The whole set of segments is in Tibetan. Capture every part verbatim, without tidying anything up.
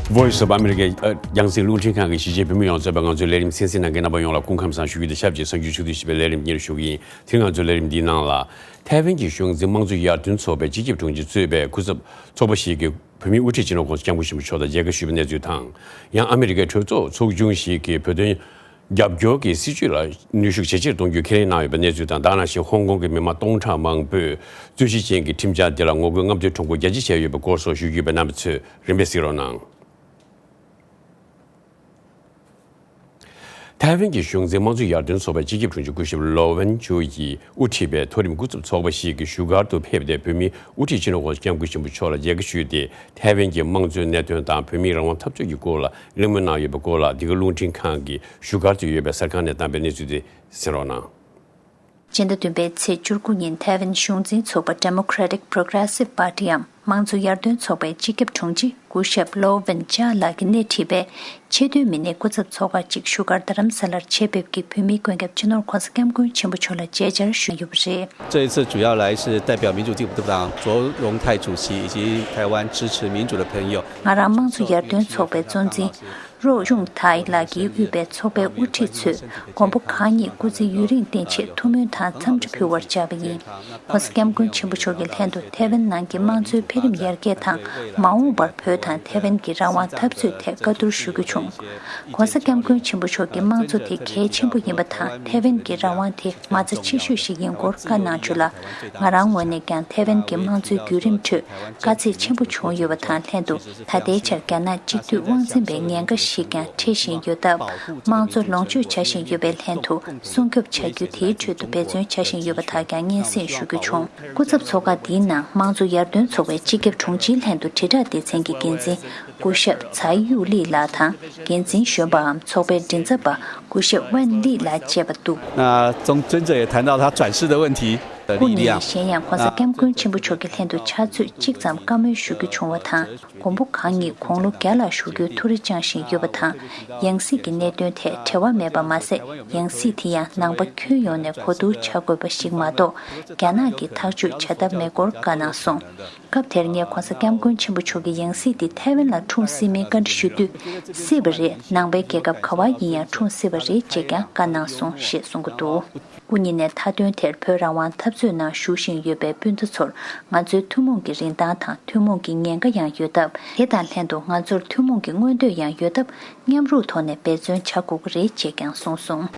Voice of America ཨ། རྒྱང་སྲིང་རླུང་འཕྲིན་ཁང་གི་གཞིས་བྱེས་བོད་མི་ཡོངས་གཙོས་པའི་ང་ཚོའི་ལས་རིམ་གསན་གཟིགས་གནང་མཁན་རྣམ་པ་ཡོངས་ལ་སྐུ་ཁམས་བཟང་ཞུ་རྒྱུ་དང་ཆབས་ཅིག་གསར་འགྱུར་ཕྱོགས་བསྡུས་ཞིབ་པའི་ལས་རིམ་སྙན་སྒྲོན་ཞུ་གི་ཡིན། དེ་རིང་ང་ཚོའི་ལས་རིམ་འདིའི་ནང་ལ། ཐའེ་ཝན་གྱི་གཞུང་འཛིན་དམངས་གཙོ་ཡར་ཐོན་ཚོགས་པའི་སྤྱི་ཁྱབ་དྲུང་ཆེ་གཙོས་པའི་སྐུ་ཚབ་ཚོགས་པ་ཞིག་གིས་བོད་མིའི་དབུ་ཁྲིད་སྤྱི་ནོར་༸གོང་ས་༸སྐྱབས་མགོན་ཆེན་པོ་མཆོག་དང་མཇལ་ཁ་ཞུས་པའི་གནས་ཚུལ་དང་། ཡང་ཨ་མི་རི་ཀའི་གྲོས་ཚོགས་ཚོགས་ཆུང་ཞིག་གིས་བོད་དོན་རྒྱབ་སྐྱོར་གྱི་སྲིད་བྱུས་ལ་ནུས་ཤུགས་ཇེ་ཆེར་གཏོང་རྒྱུའི་ཁས་ལེན་གནང་ཡོད་པའི་གནས་ཚུལ་དང་། ད་ག་ནང་བཞིན་ཧོང་ཀོང་གི་མི་མང་སྟོང་ཕྲག་མང་པོས་རྩོད་གཞི་ཅན་གྱི་ཁྲིམས་འཆར་འདི་ལ་ངོ་རྒོལ་རྔམ་སྟོན་ཁྲོམ་སྐོར་རྒྱ་ཆེ་བྱས་ཡོད་པའི་སྐོར་སོགས་ཞུ་རྒྱུ་ཡོད་པས། རྣམ་པ་ཚོས་རིམ་པས་གཟིགས་རོགས་གནང་། ཐའེ་ཝན་གྱི་གཞུང་འཛིན་དམངས་གཙོ་ཡར་ཐོན་ཚོགས་པའི་སྤྱི་ཁྱབ་དྲུང་ཆེ་སྐུ་ཞབས་ལོ་ཝན་ཅུའུ་ཡིས་དབུ་ཁྲིད་པའི་མཐོ་རིམ་སྐུ་ཚབ་ཚོགས་པ་ཞིག་གིས་བཞུགས་སྒར་དུ་ཕེབས་ཏེ་བོད་མིའི་དབུ་ཁྲིད་སྤྱི་ནོར་༸གོང་ས་༸སྐྱབས་མགོན་ཆེན་པོ་མཆོག་ལ་མཇལ་ཁ་ཞུས་ཏེ། ཐའེ་ཝན་གྱི་དམངས་གཙོའི་གནད་དོན་དང་བོད་མིའི་རང་དབང་འཐབ་རྩོད་ཀྱི་སྐོར་ལ་གླེང་མོལ་གནང་ཡོད་པའི་སྐོར་ལ། འདི་ག་རླུང་འཕྲིན་ཁང་གིས་བཞུགས་སྒར་དུ་ཡོད་པའི་གསར་ཁང་ནས་བཏང་པའི་གནས་ཚུལ་དེ་གཟིགས་རོགས་གནང་། སྤྱི་ཟླ་བདུན་པའི་ཚེས་བཅུ་དགུ་ཉིན་ཐའེ་ཝན་གཞུང་འཛིན་ཚོགས་པ་Democratic Progressive Partyའམ་དམངས་གཙོ་ཡར་ཐོན་ཚོགས་པའི་སྤྱི་ཁྱབ་དྲུང་ཆེ་སྐུ་ཞབས་ལོ་ཝན་ཅཱ་ལགས་ཀྱིས་སྣེ་ཁྲིད་པའི་ཆེས་མཐོའི་མི་སྣའི་སྐུ་ཚབ་ཚོགས་ཁག་ཅིག་བཞུགས་སྒར་རྡ་རམ་ས་ལར་ཆེད་ཕེབས་ཀྱིས་བོད་མིའི་མགོན་སྐྱབས་སྤྱི་ནོར་༸གོང་ས་༸སྐྱབས་མགོན་ཆེན་པོ་མཆོག་ལ་མཇལ་བཅར་ཞུས་ཡོད་པ་རེད། 这一次主要来是代表民主进步党卓荣泰主席以及台湾支持民主的朋友。 ང་རང་དམངས་གཙོ་ཡར་ཐོན་ཚོགས་པའི་གཙོ་འཛིན་རོག་ཅུང་ཐའི་ལགས་ཀྱིས་དབུས་པའི་ཚོགས་པའི་དབུ་ཁྲིད་ཚོས་མགོན་པོ་གང་ཉིད་སྐུ་ཚེ་ཡུན་རིང་བརྟན་ཆེད་ཐུགས་སྨོན་དང་འཚམས་འདྲི་ཕུལ་བར་བཅར་བ་ཡིན། ༸གོང་ས་༸སྐྱབས་མགོན་ཆེན་པོ་མཆོག་གི་ལྷན་དུ་ཐའེ་ཝན་ནང་གི་དམངས་གཙོའི་འཕེལ་རིམ་ཡར་རྒྱས་དང་། མ་འོངས་པར་བོད་དང་ཐའེ་ཝན་གྱི་རང་དབང་འཐབ་རྩོད་ཐད་བཀའ་བསྡུར་ཞུ་རྒྱུ་བྱུང་། ༸གོང་ས་༸སྐྱབས་མགོན་ཆེན་པོ་མཆོག་གིས་དམངས་གཙོ་དེ་གལ་ཆེན་པོ་ཡིན་པ་དང་། ཐའེ་ཝན་གྱི་རང་དབང་དེ་མ་རྩ་ཆེ་ཤོས་ཤིག་ཡིན་སྐོར་བཀའ་གནང་བྱུང་ལ། ང་རང་ངོས་ནས་ཀྱང་ཐའེ་ཝན་གྱི་དམངས་གཙོའི་བརྒྱུད་རིམ་ཁྲོད་དཀའ་ཚེགས་ཆེན་པོ་བྱུང་ཡོད་པ་དང་ལྷན་དུ། ད་ལྟའི་ཆར་རྒྱ་ནག་གཅིག་སྡུད་དབང་འཛིན་པའི་ཉེན་ཁ་ཞིག་ཀྱང་འཕྲད་བཞིན་ཡོད་སྟབས། དམངས་གཙོ་ལོངས་སྤྱོད་བྱ་བཞིན་ཡོད་པའི་ལྷན་དུ་སྲུང་སྐྱོབ་བྱ་རྒྱུ་དེའི་ཁྲོད་དུ་འབད་བརྩོན་བྱ་བཞིན་ཡོད་པ་དག་ཀྱང་སྙན་སེང་ཞུ་རྒྱུ་བྱུང་། སྐུ་ཚབ་ཚོགས་ཁག་འདིའི་ནང་དམངས་གཙོ་ཡར་ཐོན་ཚོགས་པའི་སྤྱི་ཁྱབ་དྲུང་ཆེའི་ལྷན་དུ་དྲིལ་བསྒྲགས་སྡེ་ཚན་གྱི་འགན་འཛིན་སྐུ་ཞབས་ཛའི་ཡུའུ་ལི་ལགས་དང་། འགན་འཛིན་གཞོན་པའམ་ཚོགས་པའི་མགྲིན་ཚབ་པ་སྐུ་ཞབས་ཝན་ལི་ལགས་བཅས་པ་འདུག། 那中尊者也谈到他转世的问题的力量。 སྐུ་ཉིད་ནས་གཞན་ཡང་༸གོང་ས་༸སྐྱབས་མགོན་ཆེན་པོ་མཆོག་གི་ལྷན་དུ་ཕྱག་ཚོད་གཅིག་ཙམ་བཀའ་མོལ་ཞུ་རྒྱུ་བྱུང་བ་དང་། མགོན་པོ་གང་ཉིད་དགུང་ལོ་བརྒྱ་ལྷག་བཞུགས་རྒྱུའི་ཐུགས་རེ་བཅངས་བཞིན་ཡོད་པ་དང་། ཡང་སྲིད་ཀྱི་གནད་དོན་ཐད་བྲེལ་བ་མེད་པ་མ་ཟད། ཡང་སྲིད་དེ་ཡང་ནང་པ་ཁྱོན་ཡོངས་ནས་གོ་བསྡུར་བྱ་དགོས་པ་ཞིག་མ་གཏོགས། རྒྱ་ནག་གིས་ཐག་གཅོད་བྱ་ཐབས་མེད་སྐོར་བཀའ་གནང་སོང་། སྐབས་དེར་ངས་༸གོང་ས་༸སྐྱབས་མགོན་ཆེན་པོ་མཆོག་གིས་ཡང་སྲིད་དེ་ཐའེ་ཝན་ལ་འཁྲུངས་སྲིད་མིན་བཀའ་འདྲི་ཞུ་དུས། སྲིད་པ་རེད། ནང་པའི་རྒྱལ་ཁབ་ག་བ་ཡིན་ཡང་འཁྲུངས་སྲིད་པ་རེད་ཅེས་ཀྱང་བཀའ་གནང་སོང་ཞེས་གསུང་གི་འདུག། སྐུ་ཉིད་ནས་མཐའ་དོན་དེར་བོད་རང་དབང་འཐབ་རྩོད་ནང་ཞུགས་བཞིན་ཡོད་པའི་སྤུན་ཟླ་ཚོར་ང་ཚོའི་ཐུན་མོང་གི་རིན་ཐང་དང་ཐུན་མོང་གི་ཉེན་ཁ་ཡང་ཡོད་སྟབས། དེ་དང་ལྷན་དུ་ང་ཚོར་ཐུན་མོང་གི་མངོན་འདོད་ཡང་ཡོད་སྟབས། མཉམ་རུབ་ཐོག་ནས་འབད་བརྩོན་བྱ་དགོས་ཀྱི་རེད་ཅེས་ཀྱང་གསུངས་སོང་།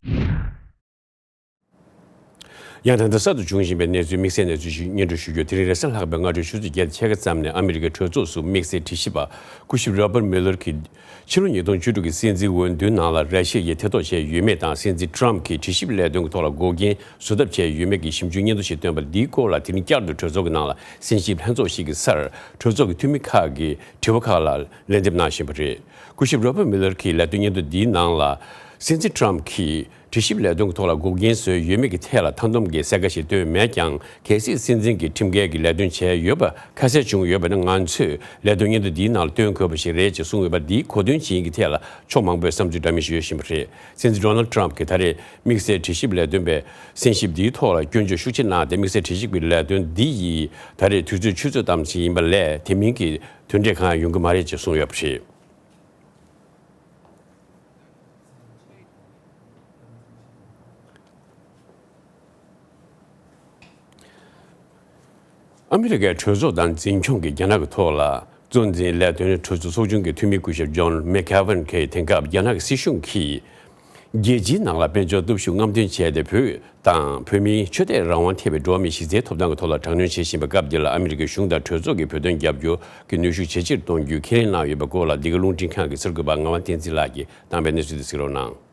ཡང་ད་ལྟ་གསར་དུ་འབྱུང་བཞིན་པའི་གནས་ཚུལ། དམིགས་བསལ་གནས་ཚུལ་ཞིག་སྙན་སྒྲོན་ཞུ་རྒྱུ། དེ་རིང་རེས་གཟའ་ལྷག་པའི་སྔ་དྲོའི་ཆུ་ཚོད་བརྒྱད་དང་ཕྱེད་ཀ་ཙམ་ནས་ཨ་མི་རི་ཀའི་གྲོས་ཚོགས་སུ་དམིགས་བསལ་དྲི་ཞིབ་པ་སྐུ་ཞབས་རོ་པར་མི་ལར་གྱིས། ཕྱི་ལོ་ཉིས་སྟོང་བཅུ་དྲུག་གི་སྲིད་འཛིན་འོས་བསྡུའི་ནང་ལ་ར་ཤི་ཡ་ཡིས་ཐེ་གཏོགས་བྱས་ཡོད་མེད་དང་། སྲིད་འཛིན་ཊམ་གྱིས་དྲི་ཞིབ་ལས་དོན་གྱི་ཐོག་ལ་འགོག་རྐྱེན་བཟོ་ཐབས་བྱས་ཡོད་མེད་ཀྱི་ཞིབ་འཇུག་སྙན་ཐོ་ཞིག་བཏོན་པ་འདིའི་སྐོར་ལ། དེ་རིང་བསྐྱར་དུ་གྲོས་ཚོགས་ཀྱི་ནང་ལ་གསན་ཞིབ་ལྷན་ཚོགས་ཤིག་གི་སར། གྲོས་ཚོགས་ཀྱི་འཐུས་མི་ཁག་གིས་དྲི་བ་ཁག་ལ་ལན་འདེབས་གནང་བཞིན་པ་རེད། སྐུ་ཞབས་རོ་པར་མི་ལར་གྱིས་ལས་དོན་སྙན་ཐོ་འདིའི་ནང་ལ། སྲིད་འཛིན་ཊམ་གྱིས་དྲི་ཞིབ་ལས་དོན་གྱི་ཐོག་ལ་འགོག་རྐྱེན་བཟོས་ཡོད་མེད་ཀྱི་ཐད་ལ་མཐའ་སྡོམ་གྱི་གསལ་ཁ་ཞིག་བཏོན་མེད་ཀྱང་། གལ་སྲིད་སྲིད་འཛིན་གྱིས་ཁྲིམས་འགལ་གྱི་ལས་དོན་བྱས་ཡོད་པ་ཁ་གསལ་བྱུང་ཡོད་པ་ན། ང་ཚོས་ལས་དོན་སྙན་ཐོ་འདིའི་ནང་ལ་བཏོན་དགོས་པ་ཞིག་རེད་ཅེས་གསུངས་ཡོད་པ་འདིའི་གོ་དོན་ཇི་ཡིན་གྱི་ཐད་ལ་ཕྱོགས་མང་པོས་བསམ་ཚུལ་འདྲ་མིན་ཞིག་ཡོད་བཞིན་པ་རེད། སྲིད་འཛིན་ཌོ་ནལ་ཌི་ཊམ་གྱིས་ད་རེས་དམིགས་བསལ་དྲི་ཞིབ་ལས་དོན་པའི་གསན་ཞིབ་འདིའི་ཐོག་ལ་སྐྱོན་བརྗོད་ཤུགས་ཆེ་གནང་སྟེ། དམིགས་བསལ་དྲི་ཞིབ་ཀྱི་ལས་དོན་འདི་ཡིས་ད་རེས་དུས་ཚོད་ཆུད་ཟོས་ཙམ་ཞིག་ཡིན་པ་ལས། དེ་མིན་གྱི་དོན་འབྲས་གང་ཡང་ཡོང་གི་མ་རེད་ཅེས་གསུངས་ཡོད་པ་རེད། ཨ་མི་རི་ཀའི་གྲོས་ཚོགས་དང་འཛིན་སྐྱོང་གིས་རྒྱ་ནག་གི་ཐོག་ལ་གཙོ་འཛིན་ལས་དོན་གྲོས་ཚོགས་ཚོགས་ཆུང་གི་འཐུས་མི་སྐུ་ཞབས་ཇོན་མེག་ཀེ་ཝན་གྱིས། དེང་སྐབས་རྒྱ་ནག་གི་སྲིད་གཞུང་གིས་རྒྱལ་སྤྱིའི་ནང་ལ་དཔལ་འབྱོར་སྟོབས་ཤུགས་རྔམ་སྟོན་བྱས་ཏེ། བོད་དང་བོད་མིའི་ཆོས་དད་རང་དབང་ཐེ་བའི་འགྲོ་བ་མིའི་གཞི་རྩའི་ཐོབ་ཐང་གི་ཐོག་ལ་དྲག་གནོན་བྱེད་བཞིན་པའི་སྐབས་འདི་ལ། ཨ་མི་རི་ཀའི་གཞུང་དང་གྲོས་ཚོགས་ཀྱིས་བོད་དོན་རྒྱབ་སྐྱོར་གྱི་ནུས་ཤུགས་ཇེ་ཆེར་གཏོང་རྒྱུའི་ཁས་ལེན་གནང་ཡོད་པའི་སྐོར་ལ། འདི་ག་རླུང་འཕྲིན་ཁང་གི་གསར་འགོད་པ་ངག་དབང་བསྟན་འཛིན་ལགས་ཀྱིས་བཏང་པའི་གནས་ཚུལ་དེ་གཟིགས་རོགས་གནང་།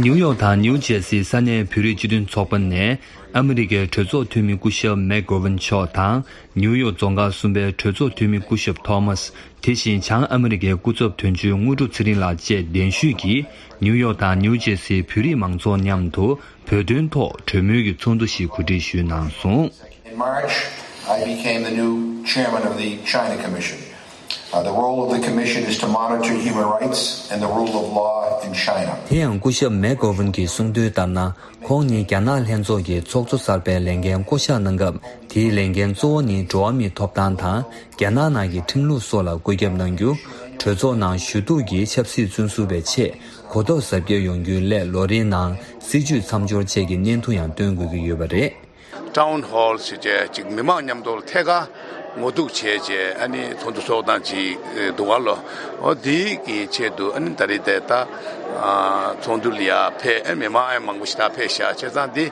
ནིའུ་ཡོག་དང་ནིའུ་ཇེར་སིའི་ས་གནས་བོད་རིགས་སྤྱི་མཐུན་ཚོགས་པ་ནས། ཨ་མི་རི་ཀའི་གྲོས་ཚོགས་འཐུས་མི་སྐུ་ཞབས་མེག་གོ་ཝན་མཆོག་དང་། ནིའུ་ཡོག་རྫོང་ཁག་གསུམ་པའི་གྲོས་ཚོགས་འཐུས་མི་སྐུ་ཞབས་ཐོ་མཱས། དེ་བཞིན་བྱང་ཨ་མི་རི་ཀའི་སྐུ་ཚབ་དོན་གཅོད་དངོས་གྲུབ་ཚེ་རིང་ལགས་བཅས་གདན་ཞུས་ཀྱིས། ནིའུ་ཡོག་དང་ནིའུ་ཇེར་སིའི་བོད་རིགས་མང་ཚོགས་མཉམ་དུ་བོད་དོན་ཐོག་གྲོས་མོལ་གྱི་ཚོགས་འདུ་ཞིག་གོ་སྒྲིག་ཞུས་གནང་སོང་། In March, I became the new chairman of the China Commission. Uh, the role of the Commission is to monitor human rights and the rule of law in China. དེ་ཡང་སྐུ་ཞབས་མེག་གྷོ་ཝན་གྱིས་གསུངས་དོན་ལྟར་ན། ཁོང་ནི་རྒྱ་ནག་ལྷན་ཚོགས་ཀྱི་ཚོགས་གཙོ་གསར་པའི་ལས་འགན་བསྐོ་གཞག་གནང་སྐབས། དེའི་ལས་འགན་གཙོ་བོ་ནི་འགྲོ་བ་མིའི་ཐོབ་ཐང་དང་། རྒྱ་ནག་ནང་གི་ཁྲིམས་ལུགས་སོགས་ལ་བཀོད་ཁྱབ་གནང་རྒྱུ། གྲོས་ཚོགས་ནང་ཞུ་གཏུག་གིས་ཆབ་སྲིད་བཙོན་ཟུར་བའི་ཆེད་གོ་རྟོགས་ཟབ་རྒྱས་ཡོང་རྒྱུའི་སླད། ལོ་རེའི་ནང་སྲིད་བྱུས་མཚམས་སྦྱོར་བཅས་ཀྱི་བརྙན་ཐུང་ཡང་སྟོན་དགོས་ཀྱི་ཡོད་པ་རེད། Town Hall ཞེས་བྱས་ཅིག་མི་མང་མཉམ་དུ་ཐད་ཀར་ངོ་ཐུག་བྱས་རྗེས། ཨ་ནི་ཚོགས་འདུ་ཚོགས་སྟངས་ཅིག་འདུག་ག་ལོ། འོ་དེ་གི་ཆེད་དུ་ཨ་ནི་ད་རེས་དེ་ད་ཚོགས་འདུ་ལ་ཡ་ཕེབས། ཨ་མི་མང་ཨེ་མང་པོ་ཞིག་ད་ཕེབས་ཤག་བྱས་ཙང་འདི་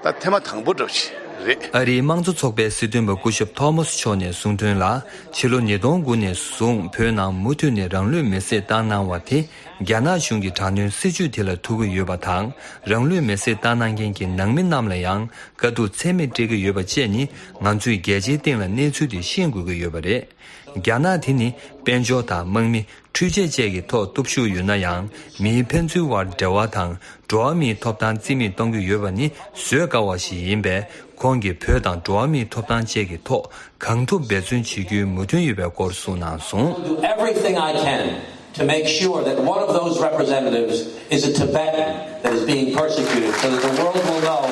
ད་ཐེངས་མ་དང་པོ་འདྲ་པོ་ཞིག་རེད། ཨ་རིའི་དམངས་གཙོ་ཚོགས་པའི་སྲིད་དོན་པ་སྐུ་ཞབས་ཐོ་མཱ་སི་མཆོག་ནས་གསུངས་དོན་ལ། ཕྱི་ལོ་ཉིས་སྟོང་དགུ་ནས་བཟུང་བོད་ནང་མུ་མཐུད་ནས་རང་ལུས་མེར་སྲེག་བཏང་གནང་བ་དེ། རྒྱ་ནག་གཞུང་གི་དྲག་གནོན་སྲིད་བྱུས་དེ་ལ་ཐུག་གི་ཡོད་པ་དང་། རང་ལུས་མེར་སྲེག་བཏང་གནང་མཁན་གྱི་ནང་མི་རྣམས་ལ་ཡང་དཀའ་སྡུག་ཚད་མེད་སྤྲད་ཀྱི་ཡོད་པ་བཅས་ནི། ང་ཚོས་རྒྱལ་སྤྱིའི་སྟེང་ལ་གནས་ཚུལ་དེ་ཤེས་དགོས་ཀྱི་ཡོད་པ་རེད། རྒྱ་ནག་དེ་ནི་དཔལ་འབྱོར་དང་དམག་མི། འཕྲུལ་ཆས་བཅས་ཀྱི་ཐོག་སྟོབས་ཤུགས་ཡོད་ན་ཡང་། མིའི་ཕན་ཚུན་དབར་འབྲེལ་བ་དང་། འགྲོ་བ་མིའི་ཐོབ་ཐང་རྩིས་མེད་གཏོང་གི་ཡོད་པ་ནི་བཟོད་དཀའ་བ་ཞིག་ཡིན་པས། ཁོང་གིས་བོད་དང་འགྲོ་བ་མིའི་ཐོབ་ཐང་བཅས་ཀྱི་ཐོག་གང་ཐུབ་འབད་བརྩོན་བྱེད་རྒྱུའི་མོས་མཐུན་ཡོད་པའི་སྐོར་གསུངས་གནང་སོང་། Do everything I can to make sure that one of those representatives is a Tibetan that is being persecuted, so that the world will know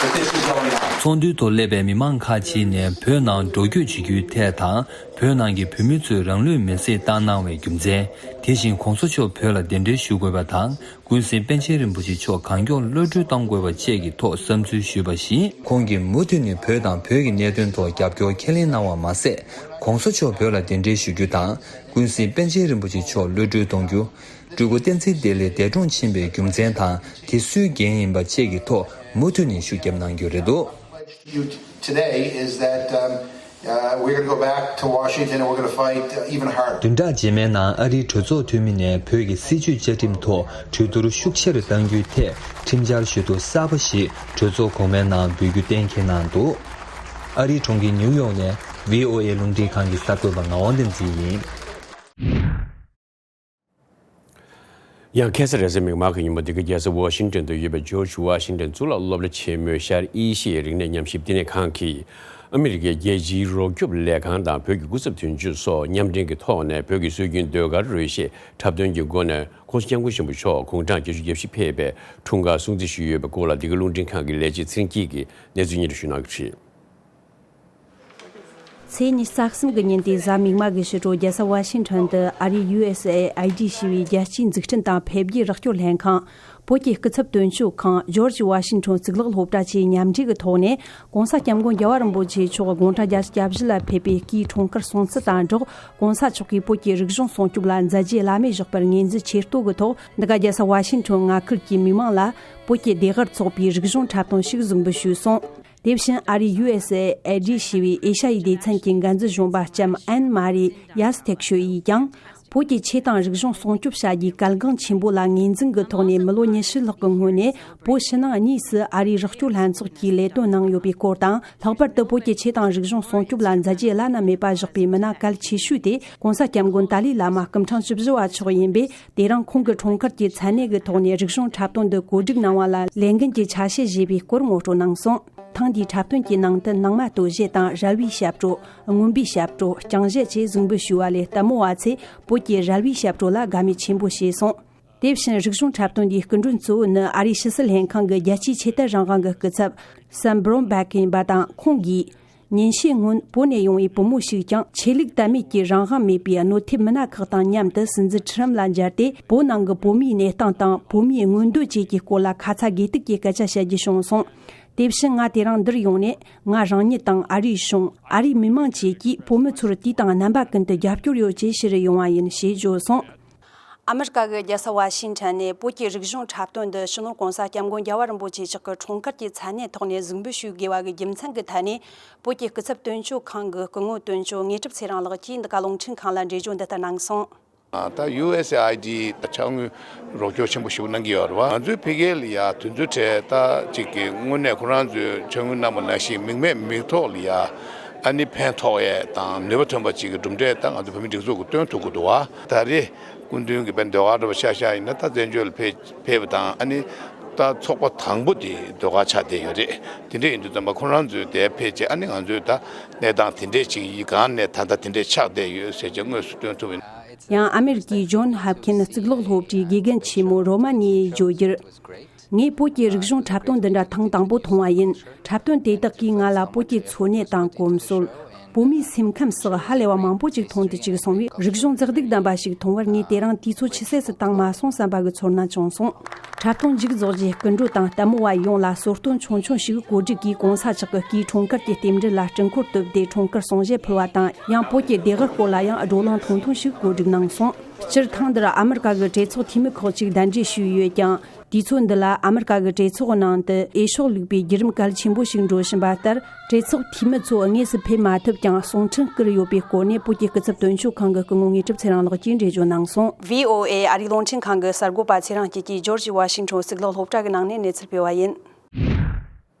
that this is going on. ཚོགས་འདུའི་ཐོག་སླེབས་པའི་མི་མང་ཁག་ཅིག་ནས་བོད་ནང་འགྲོ་སྐྱོད་བྱེད་རྒྱུའི་ཐད་དང་། བོད་ནང་གི་བོད་མི་ཚོས་རང་ལུས་མེར་སྲེག་བཏང་གནང་བའི་རྒྱུ་མཚན། དེ་བཞིན་གོང་ས་མཆོག་བོད་ལ་གདན་འདྲེན་ཞུ་དགོས་པ་དང་། ཀུན་གཟིགས་པཎ་ཆེན་རིན་པོ་ཆེ་མཆོག་གང་མགྱོགས་གློད་གྲོལ་གཏོང་དགོས་པ་བཅས་ཀྱི་ཐོག་བསམ་ཚུལ་ཞུས་པ་བཞིན། ཁོང་གིས་མུ་མཐུད་ནས་བོད་དང་བོད་ཀྱི་གནད་དོན་ཐོག་རྒྱབ་སྐྱོར་ཁས་ལེན་གནང་བ་མ་ཟད། གོང་ས་མཆོག་བོད་ལ་གདན་འདྲེན་ཞུ་རྒྱུ་དང་། ཀུན་གཟིགས་པཎ་ཆེན་རིན་པོ་ཆེ་མཆོག་གློད་གྲོལ་གཏོང་རྒྱུ། སྤྲུལ་སྐུ་བསྟན་འཛིན་བདེ་ལེགས་འདས་གྲོངས་ཕྱིན་པའི་རྒྱུ་མཚན་དང་། དེ་སུའི་འགན་ཡིན་པ་བཅས་ཀྱི་ཐོག་མུ་མཐུད་ནས་ཤུགས་བརྒྱབ་གནང་རྒྱུ་རེད་འདུག། You today is that, um, uh, we're going to go back to Washington and we're going to fight, uh, even harder. བདུན་ཕྲག་རྗེས་མའི་ནང་ཨ་རིའི་གྲོས་ཚོགས་འཐུས་མི་ནས་བོད་ཀྱི་སྲིད་བྱུས་བཅའ་ཁྲིམས་ཐོག་གྲོས་བསྡུར་ཤུགས་ཆེ་རུ་གཏང་རྒྱུའི་ཐད་ཁྲིམས་འཆར་ཞུ་གཏུག་གསར་པ་ཞིག་གྲོས་ཚོགས་གོང་མའི་ནང་འབུལ་རྒྱུ་གཏན་འཁེལ་གནང་འདུག། ཨ་རིའི་གྲོང་ཁྱེར་ནིའུ་ཡོག་ནས་བྷི་ཨོ་ཨེ་རླུང་འཕྲིན་ཁང་གི་གསར་འགོད་པ་ངག་དབང་བསྟན་འཛིན་ཡིན། ཡང་ཁ་སང་རེས་གཟའ་མིག་དམར་གྱི་ཉིན་མོ། འདི་ག་རྒྱལ་ས་ཝ་ཤིང་ཏོན་དུ་ཡོད་པའི་ཇོརྗ་ཝ་ཤིང་ཏོན་གཙུག་ལག་སློབ་གྲྭ་ཆེན་མོའི་ཤར་ཨེ་ཤི་ཡའི་རིག་གནས་ཉམས་ཞིབ་བསྟི་གནས་ཁང་གིས། ཨ་མི་རི་ཀའི་རྒྱལ་སྤྱིའི་རོགས་སྐྱོབ་ལས་ཁང་དང་བོད་ཀྱི་སྐུ་ཚབ་དོན་གཅོད་སོགས་མཉམ་འབྲེལ་གྱི་ཐོག་ནས། བོད་ཀྱི་སྲོལ་རྒྱུན་ཟློས་གར་རོལ་གཞས་འཁྲབ་སྟོན་གྱི་སྒོ་ནས་༸གོང་ས་༸སྐྱབས་མགོན་ཆེན་པོ་མཆོག་དགུང་གྲངས་བརྒྱད་ཅུ་གྱ་བཞི་ཕེབས་པའི་འཁྲུངས་སྐར་སྲུང་བརྩི་ཞུས་ཡོད་པའི་སྐོར་ལ། འདི་ག་རླུང་འཕྲིན་ཁང་གི་ལས་བྱེད་ཚེ་རིང་སྐྱིད་ཀྱིས་གནས་ཚུལ་སྙན་སྒྲོན་ཞུ་གནང་གི་རེད། ཚེས་ཉི་ཤུ་རྩ་གསུམ་གྱི་ཉིན་ཏེ་གཟའ་མིག་དམར་གྱི་ཕྱི་དྲོ། རྒྱལ་ས་ཝ་ཤིང་ཊོན་དུ་ཨ་རིའི་ཡུ་ཨེས་ཨེ་ཨའི་ཌི་ཞེས་པའི་རྒྱལ་སྤྱིའི་འཛུགས་སྐྲུན་དང་འཕེལ་རྒྱས་རོགས་སྐྱོར་ལྷན་ཁང་། བོད་ཀྱི་སྐུ་ཚབ་དོན་གཅོད་ཁང་། ཇོརྗ་ཝ་ཤིང་ཊོན་གཙུག་ལག་སློབ་གྲྭ་བཅས་མཉམ་འབྲེལ་གྱི་ཐོག་ནས། ༸གོང་ས་༸སྐྱབས་མགོན་རྒྱལ་བ་རིན་པོ་ཆེ་མཆོག་དགུང་གྲངས་བརྒྱད་ཅུ་གྱ་བཞི་ལ་ཕེབས་པའི་སྐུའི་འཁྲུངས་སྐར་སྲུང་བརྩི་དང་སྦྲགས། ༸གོང་ས་མཆོག་གིས་བོད་ཀྱི་རིག་གཞུང་སྲུང་སྐྱོབ་ལ་མཛད་རྗེས་བླ་མེད་བཞག་པར་ངོས་འཛིན་ཆེ་བསྟོད་ཀྱི་ཐོག་འདི་ག་རྒྱལ་ས་ཝ་ཤིང་ཊོན་མངའ་ཁུལ་གྱི་མི་མང་ལ་བོད་ཀྱི་བདེན་དཔང་ཚོགས་པའི་རིག་གཞུང་འཁྲབ་སྟོན་ཞིག་གཟིགས་འབུལ་ཞུས་སོང་། དེ་བཞིན་ཨ་རིའི་ཡུ་ཨེས་ཨེ་ཨའི་ཌི་ཞེས་པའི་ཨེ་ཤ་ཡའི་སྡེ་ཚན་གྱི་འགན་འཛིན་གཞོན་པ་ལྕམ་ཨན་མ་རི་ཡཱས་ཐེག་ཤོ་ཡིས་ཀྱང་། བོད་ཀྱི་ཆོས་དང་རིག་གཞུང་སྲུང་སྐྱོབ་བྱ་རྒྱུའི་གལ་འགངས་ཆེན་པོ་ལ་ངོས་འཛིན་གྱི་ཐོག་ནས། མི་ལོ་ཉི་ཤུ་ལྷག་གི་སྔོན་ནས་བོད་ཕྱི་ནང་གཉིས་སུ་ཨ་རིའི་རོགས་སྐྱོར་ལྷན་ཚོགས་ཀྱིས་ལས་དོན་གནང་ཡོད་པའི་སྐོར་དང་། ལྷག་པར་དུ་བོད་ཀྱི་ཆོས་དང་རིག་གཞུང་སྲུང་སྐྱོབ་ལ་མཛད་རྗེས་བླ་ན་མེད་པ་བཞག་པའི་མི་སྣ་གལ་ཆེ་ཤོས་དེ་༸གོང་ས་༸སྐྱབས་མགོན་ཏཱ་ལའི་བླ་མ་སྐུ་ཕྲེང་བཅུ་བཞི་པ་མཆོག་ཡིན་པས། དེ་རིང་ཁོང་གི་འཁྲུངས་སྐར་གྱི་མཚན་གནས་ཀྱི་ཐོག་ནས་རིག་གཞུང་འཁྲབ་སྟོན་འདི་གོ་སྒྲིག་གནང་བ་ལ་ལས་འགན་གྱི་ཆ་ཤས་བཞེས་པའི་སྐོར་ངོ་སྤྲོད་གནང་སོང་། ཐེངས་འདིའི་འཁྲབ་སྟོན་གྱི་ནང་དུ་ནང་མ་སྟོད་གཞས་དང་རལ་བའི་ཞབས་བྲོ། རྔོན་པའི་ཞབས་བྲོ། རྐྱང་གཞས་བཅས་གཟིགས་འབུལ་ཞུས་པ་ལས། ལྟད་མོ་བ་ཚོས་བོད་ཀྱི་རལ་བའི་ཞབས་བྲོ་ལ་དགའ་མོས་ཆེན་པོ་བྱས་སོང་། དེ་བཞིན་རིག་གཞུང་འཁྲབ་སྟོན་འདིའི་སྐུ་མགྲོན་གཙོ་བོ་ནི་ཨ་རིའི་ཕྱི་སྲིད་ལྷན་ཁང་གི་རྒྱལ་སྤྱིའི་ཆོས་དད་རང་དབང་གི་སྐུ་ཚབ་སམ་བྷྲོན་བྷེག་ཡིན་པ་དང་། ཁོང་གིས། ཉིན་ཤས་སྔོན་བོད་ནས་ཡོང་བའི་བུ་མོ་ཞིག་ཀྱང་ཆོས་ལུགས་དད་མོས་ཀྱི་རང་དབང་མེད་པའི་གནོད་ཐེབས་མི་སྣ་ཁག་དང་མཉམ་དུ་སྲིད་འཛིན་ཁྲི་རམ་ལ་མཇལ་ཏེ། བོད་ནང་གི་བོད་མིའི་གནས་སྟངས་དང་བོད་མིའི་མངོན་འདོད་བཅས་ཀྱི་སྐོར་ལ་ཁ་ཚ་དགོས་གཏུགས་ཀྱི་སྐད་ཆ་བཤད་རྒྱུ་བྱུང་སོང་། དེ་བཞིན་ང་དེ་རིང་འདིར་ཡོང་ནས་ང་རང་ཉིད་དང་ཨ་རིའི་གཞུང་། ཨ་རིའི་མི་མང་བཅས་ཀྱིས་བོད་མི་ཚོར་དུས་དང་རྣམ་པ་ཀུན་ཏུ་རྒྱབ་སྐྱོར་ཡོད་ཅེས་ཞུ་རུ་ཡོང་བ་ཡིན་ཞེས་བརྗོད་སོང་། ཨ་མི་རི་ཀ་གི་རྒྱལ་ས་ཝ་ཤིང་ཊོན་ནས་བོད་ཀྱི་རིག་གཞུང་འཁྲབ་སྟོན་འདི་སྤྱི་ནོར་༸གོང་ས་༸སྐྱབས་མགོན་རྒྱལ་བ་རིན་པོ་ཆེ་མཆོག་གི་འཁྲུངས་སྐར་གྱི་མཚན་གནས་ཐོག་ནས་གཟིགས་འབུལ་ཞུ་དགོས་པ་གི་རྒྱུ་མཚན་གྱི་ཐད་ནས། བོད་ཀྱི་སྐུ་ཚབ་དོན་གཅོད་ཁང་གི་སྐུ་ངོ་དོན་གཅོད་དངོས་གྲུབ་ཚེ་རིང་ལགས་ཀྱིས་འདི་ག་རླུང་འཕྲིན་ཁང་ལ་འགྲེལ་བརྗོད་འདི་ལྟར་གནང་སོང་། ད་ཡུ་ཨེས་ཨེ་ཨའི་ཌི་ད་ཕྱག་དངུལ་རོགས་སྐྱོར་ཆེན་པོ་ཞིག་གནང་གི་ཡོད་རེད་བ། ང་ཚོའི་ཕ་གིར་ལ་ཡ་དུས་ཚོད་འཕྲལ་ད་ཅིག་གི་དངོས་གནས་ཁོ་རང་ཚོས་ཕྱག་དངུལ་གནང་པ་ནང་བཞིན་མིག་མེད་མིག་ཐོག་ལ་ཡ་ཨ་ནི་ཕན་ཐོགས་ཡས་དང་ནུས་པ་ཐོན་པ་ཅིག་གི་གྲུབ་འབྲས་ད་ང་ཚོ་བོད་མི་སྒྲིག་འཛུགས་ཀྱིས་སྟོན་ཐུབ་ཀྱི་འདུག་བ། ད་རེས་སྐུ་མདུན་གྱི་དཔེ་ཟློས་གར་འདྲ་པོ་ཆ་བཞག་ཡིན་ན། ད་བཙན་བྱོལ་ལ་ཕེབས་ཕེབས་པ་དང་ཨ་ནི་ ད་ཚོགས་པ་དང་པོ་དེ་ཟློས་གར་ཆགས་བསྡད་ཡོད་རེད། དེ་འདྲ་ཡིན་དུས་ཙམ་པ་ཁོ་རང་ཚོའི་དེ་ཕལ་ཆེར་ཨ་ནི་ང་ཚོའི་ད་གནས་སྟངས་དེ་འདྲས་ཅིག་ཡིན་གང་ནས་ད་ལྟ་དེ་འདྲས་ཆགས་བསྡད་ཡོད་ཟེར་བྱས་དངོས་སུ་སྟོན་ཐུབ་ཡིན། ཡང་ཨ་མེ་རི་ཀའི་ཇོན་ཧབ་ཁིན་གཙུག་ལག་སློབ་གྲྭའི་དགེ་རྒན་ཆེན་མོ་རོ་མ་ནི་ཡིས་བརྗོད་རྒྱུར། ངས་བོད་ཀྱི་རིག་གཞུང་འཁྲབ་སྟོན་འདི་འདྲ་ཐེངས་དང་པོ་མཐོང་བ་ཡིན། འཁྲབ་སྟོན་དེ་དག་གིས་ང་ལ་བོད་ཀྱི་འཚོ་གནས་དང་གོམས་སྲོལ། བོད་མིའི་སེམས་ཁམས་སོགས་ཧ་ལས་པ་མང་པོ་ཅིག་མཐོང་དུ་བཅུག་སོང་བས། རིག་གཞུང་མཛེས་སྡུག་ལྡན་པ་ཞིག་མཐོང་བར་ངས་དེ་རིང་དུས་ཚོད་ཆུད་ཟོས་སུ་བཏང་མ་སོང་བསམ་པ་གི་ཚོར་སྣང་བྱུང་སོང་། འཁྲབ་སྟོན་མཇུག་རྫོགས་རྗེས་སྐུ་མགྲོན་དང་ལྟད་མོ་བ་ཡོངས་ལ་གསོལ་སྟོན་ཆུང་ཆུང་ཞིག་གོ་སྒྲིག་གིས་གོང་ས་མཆོག་གི་སྐུའི་འཁྲུངས་སྐར་གྱི་རྟེན་འབྲེལ་ལ་སྤྲིན་འཁོར་བཏབ་སྟེ་འཁྲུངས་སྐར་གསུང་བཤད་ཕུལ་བ་དང་། ཡང་བོད་ཀྱི་བདེ་སྒར་སྐོར་ལ་ཡང་བགྲོ་གླེང་ཐུང་ཐུང་ཞིག་གོ་སྒྲིག་གནང་སོང་། སྤྱིར་ཐེངས་འདིར་ཨ་མི་རི་ཀ་གི་གྲོས་ཚོགས་འཐུས་མི་ཁག་ཅིག་གདན་འདྲེན་ཞུས་ཡོད་ཀྱང་། དུས་ཚོད་འདི་ལ་ཨ་མི་རི་ཀ་གི་གྲོས་ཚོགས་ནང་དུ་འོས་ཤོག་བླུགས་པའི་བརྒྱུད་རིམ་གལ་ཆེན་པོ་ཞིག་འགྲོ་བཞིན་པ་ལྟར། གྲོས་ཚོགས་འཐུས་མི་ཚོ་དངོས་སུ་ཕེབས་མ་ཐུབ་ཀྱང་། གསུང་འཕྲིན་བསྐུར་ཡོད་པའི་སྐོར་ནས་བོད་ཀྱི་སྐུ་ཚབ་དོན་གཅོད་ཁང་གི་སྐུ་ངོ་དངོས་གྲུབ་ཚེ་རིང་ལགས་ཀྱིས་འགྲེལ་བརྗོད་གནང་སོང་། ཝི་ཨོ་ཨེ་ཨ་རིའི་རླུང་འཕྲིན་ཁང་གི་གསར་འགོད་པ་ཚེ་རིང་སྐྱིད་ཀྱིས་ཇོར་ཇི་ཝ་ཤིང་ཊོན་གཙུག་ལག་སློབ་གྲྭ་གི་ནང་ནས་གནས་ཚུལ་སྤེལ་བ་ཡིན།